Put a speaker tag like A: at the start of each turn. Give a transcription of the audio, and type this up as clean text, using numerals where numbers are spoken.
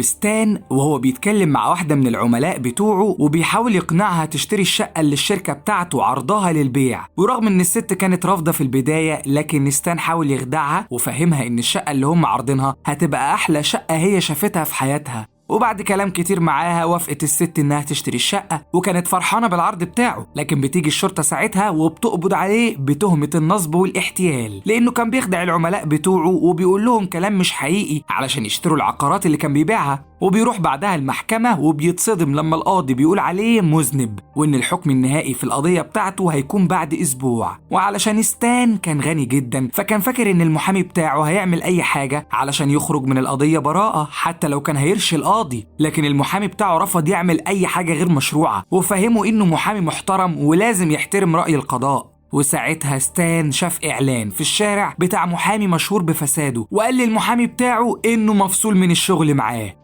A: ستان وهو بيتكلم مع واحدة من العملاء بتوعه وبيحاول يقنعها تشتري الشقة اللي الشركة بتاعته عرضها للبيع، ورغم ان الست كانت رافضة في البداية لكن ستان حاول يخدعها وفهمها ان الشقة اللي هم عارضينها هتبقى احلى شقة هي شافتها في حياتها. وبعد كلام كتير معاها وافقت الست انها تشتري الشقة، وكانت فرحانة بالعرض بتاعه. لكن بتيجي الشرطة ساعتها وبتقبض عليه بتهمة النصب والاحتيال، لانه كان بيخدع العملاء بتوعه وبيقول لهم كلام مش حقيقي علشان يشتروا العقارات اللي كان بيبيعها. وبيروح بعدها المحكمة وبيتصدم لما القاضي بيقول عليه مذنب، وإن الحكم النهائي في القضية بتاعته هيكون بعد أسبوع. وعلشان ستان كان غني جدا فكان فاكر إن المحامي بتاعه هيعمل أي حاجة علشان يخرج من القضية براءة حتى لو كان هيرشي القاضي، لكن المحامي بتاعه رفض يعمل أي حاجة غير مشروعة وفهمه إنه محامي محترم ولازم يحترم رأي القضاء. وساعتها ستان شاف إعلان في الشارع بتاع محامي مشهور بفساده، وقال للمحامي بتاعه إنه مفصول من الشغل معاه.